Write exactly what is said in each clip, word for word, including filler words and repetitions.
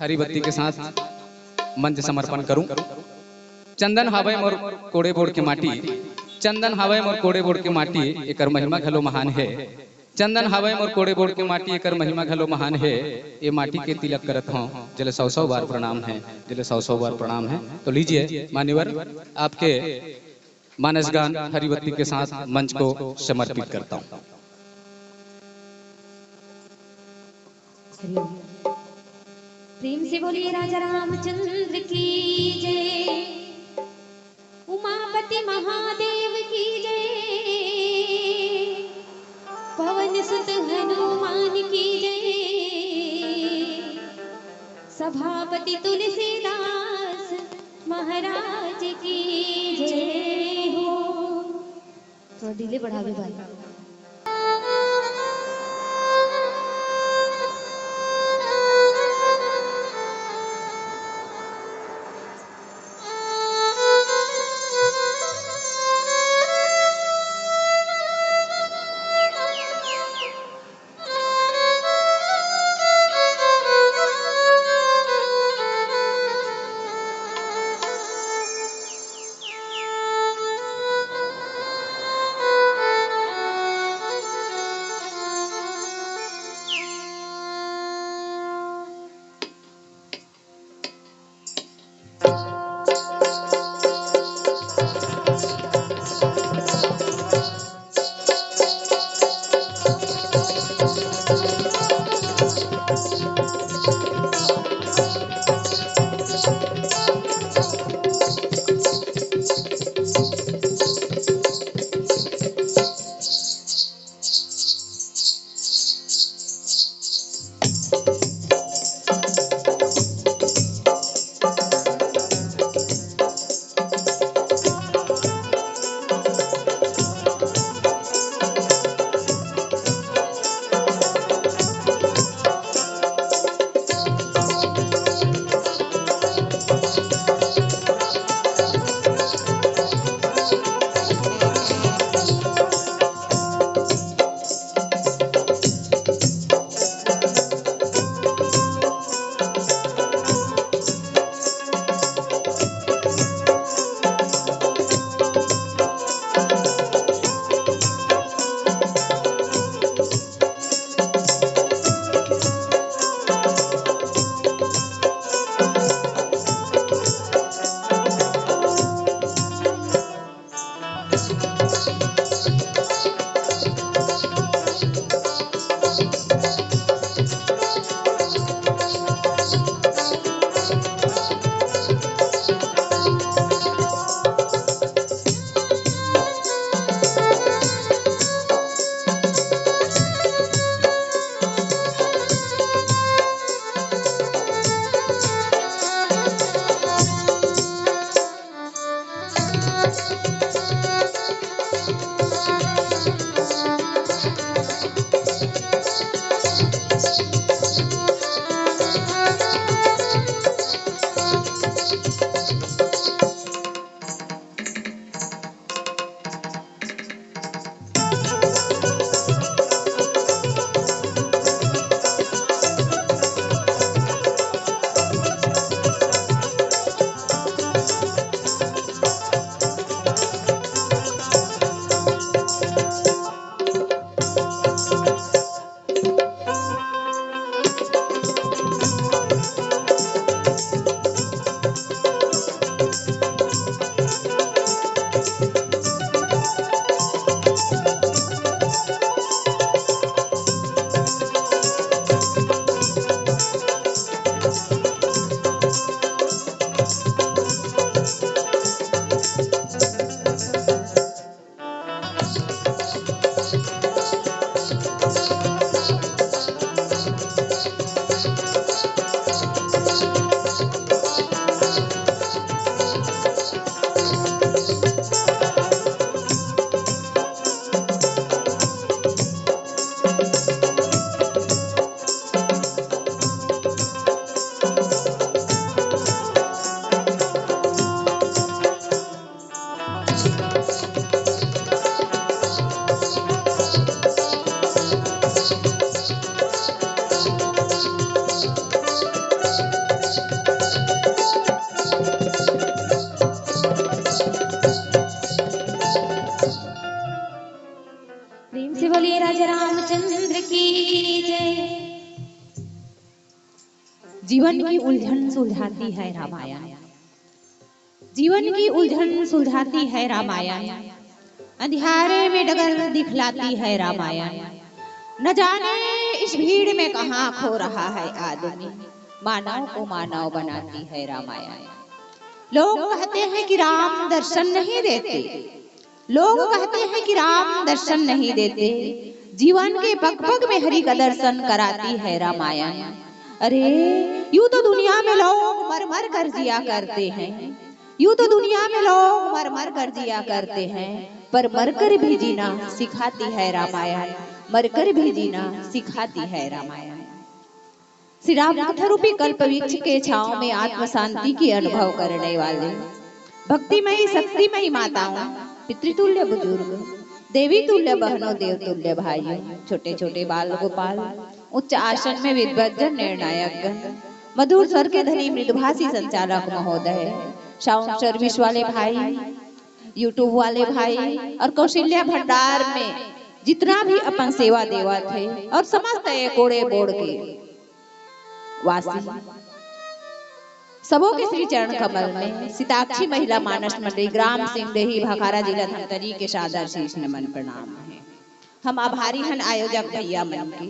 हरी बत्ती के साथ मंच समर्पण करूं। चंदन हावय मोर कोड़े बोड़ के माटी, चंदन हावय मोर कोड़े बोड़ के माटी, एकर महिमा घलो महान हे। चंदन हावय मोर कोड़े बोड़ के माटी, एकर महिमा घलो महान हे। ये माटी के तिलक करत हंव, जेला सौ सौ बार प्रणाम हे, जेला सौ सौ बार प्रणाम हे। तो लीजिए मान्यवर, आपके मानस गान हरिवत्ती के साथ मंच को समर्पित करता हूँ। प्रेम से बोलिए राजा रामचंद्र की जय, उमापति महादेव की जय, पवन सुत हनुमान की जय, सभापति तुलसीदास महाराज की जय हो। थोड़ा डिले बढ़ावे भाई। जीवन की उलझन सुलझाती है रामायण। जीवन की उलझन सुलझाती है रामायण। अंधियारे में डगर दिखलाती है रामायण। न जाने इस भीड़ में कहाँ खो रहा है आदमी। मानव को मानव बनाती है रामायण। लोग कहते हैं कि राम दर्शन नहीं देते। लोग कहते हैं कि राम दर्शन नहीं देते। जीवन के पग पग में हरि का दर्शन कराती है रामायण। अरे, यूं तो दुनिया में लोग मर मर कर जिया करते हैं। यूं तो दुनिया में लोग मर मर कर जिया करते हैं, पर मरकर भी जीना सिखाती है रामायण। मरकर भी जीना सिखाती है रामायण। श्री राम कथा रूपी कल्प वृक्ष के छांव में आत्म शांति की अनुभव करने वाले भक्तिमयी शक्तिमयी माताओं, पितृतुल्य बुजुर्ग, देवी तुल्य बहनों, देव तुल्य भाइयों, छोटे छोटे बाल गोपाल, उच्च आसन में विद्वज्जन निर्णायक गण, मधुर स्वर के धनी मृदुभाषी संचालक महोदय, साउंड सर्विस वाले भाई, यूट्यूब वाले भाई और कौशल्या भंडार में जितना भी अपन सेवा देवत हे और समस्त एकोड़े बोर्ड के वासी, सबो के श्री चरण कमल में सिताक्षी महिला मानस मंडली, ग्राम सिंगदेही, भखारा, जिला धमतरी के सादर शीश नमन प्रणाम हे। हम आभारी हन आयोजक भैया मन के,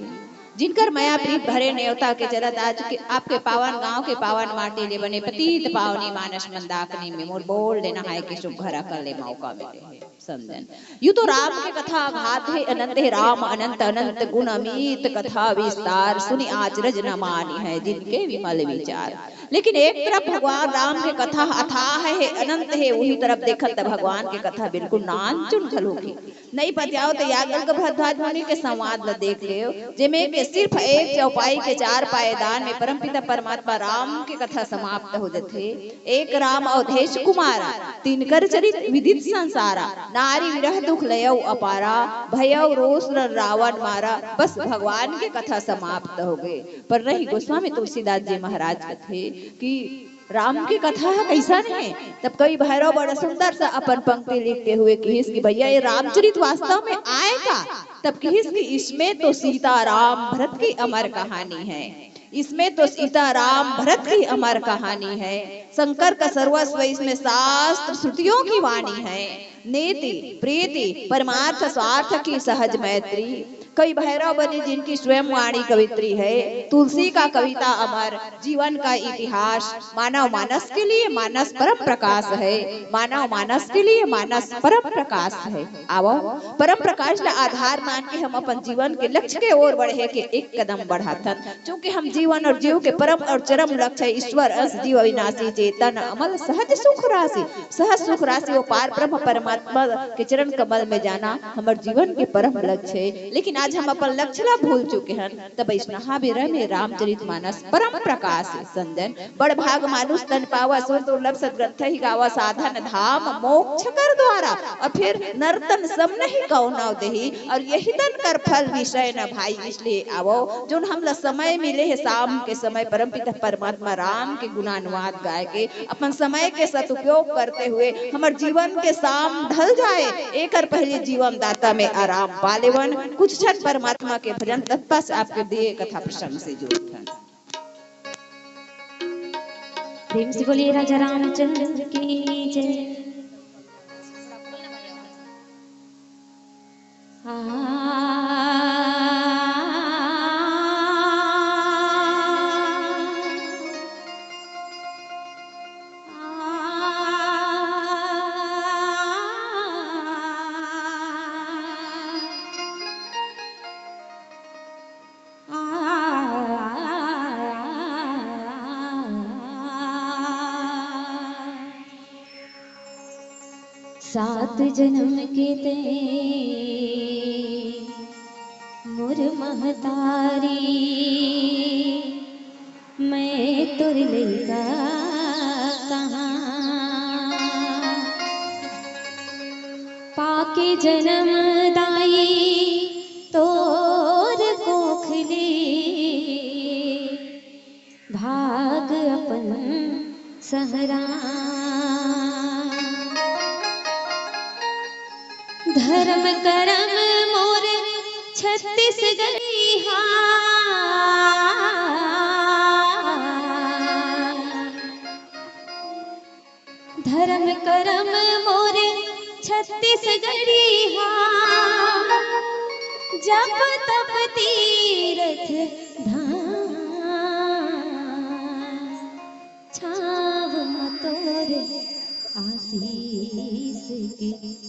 जिनकर मया प्रीत भरे नेवता के चलत आज के आपके पावन गांव के पावन माटी ले बने पतित पावनी मानस मंदाकिनी में मोर बोल देना है कि सुघर अकल ले मौका मिले हे। समझन। यूं तो राम के कथा अगाध हे, अनंत हे, राम अनंत, अनंत गुण अमित, कथा विस्तार, सुनि अचरज न मानिहैं, जिनके विमल विचार। लेकिन एक तरफ भगवान राम के कथा अथाह हे, अनंत हे, उही तरफ देखत त भगवान के कथा बिल्कुल नानचुन घलो हे। नइ पतियाव त याज्ञवल्क्य भरद्वाज मुनि के संवाद ल देख लेव, जेमे के सिर्फ एक चौपाई के चार पायदान में परमपिता परमात्मा राम के कथा समाप्त हो जथे। एक राम अवधेश कुमारा, तिनकर चरित विदित संसारा, नारी विरह दुख लयउ अपारा, भयउ रोष रन रावण मारा। बस भगवान के कथा समाप्त हो गे। पर नहीं, गोस्वामी तुलसीदास जी महाराज कथे कि राम के कथा ह कइसन हे? तब कवि भैरव बड़ा सुंदर सा अपन पंक्ति लिखते हुए किहिस कि भैया, ये रामचरित वास्तव में आय का? तब किहिस कि इसमें तो सीता राम भरत की अमर कहानी है। इसमें तो सीता राम भरत की अमर कहानी है। शंकर का सर्वस्व इसमें शास्त्र श्रुतियों की वाणी है। नीति, प्रीति, परमार्थ, स्वार्थ की सहज मैत्री। कवि भैरव बने जिनकी स्वयं वाणी कवित्री है। तुलसी का कविता अमर, जीवन का इतिहास, मानव मानस के लिए मानस परम प्रकाश है। मानव मानस के लिए मानस परम प्रकाश है। आवो, परम प्रकाश ला आधार मान के हम अपन जीवन के लक्ष्य के ओर बढ़े के एक कदम बढ़ाथन। चूंकि हम जीवन और जीव के परम और चरम लक्ष्य है ईश्वर अंश जीव अविनाशी चेतन अमल सहज सुख राशि। सहज सुख राशि वो पार ब्रह्म परमात्मा के चरण कमल में जाना हमर जीवन के परम लक्ष्य है। लेकिन आज हम अपन लक्ष्य ला भूल चुके हन। तब अइसनहा बेरा में रामचरित मानस परम प्रकाश हे। समझन। बड़ भाग मानुष तन पावा, सुर दुर्लभ सदग्रंथ ही गावा, साधन धाम मोक्ष कर द्वारा, और फिर नर तन सम नहीं कौन देही, और यही तन कर फल विषय न भाई, इसलिए आवो, जोन हमला समय मिले हे, शाम के समय परमपिता परमात्मा राम के गुणानुवाद गाय के अपन समय के सदुपयोग करते हुए हमर जीवन के शाम ढल जाए, एकर पहले जीवन दाता में आराम पा लेवन। कुछ क्षण परमात्मा के भजन तत्पश्चात आपके दिए कथा प्रसंग से जोड़थन। प्रेम से बोलिए राजा रामचंद्र की जय। सात जनम के ते मोर महतारी, मैं तोर लइका कहाँ। पाके जनम दाई तोर कोख ले, भाग अपन सहरा। धर्म करम मोर छत्तीसगढ़ी हा। धर्म करम मोरे छत्तीसगढ़िया, जप तप तीरथ धाम, छाव म तोरे आशीष के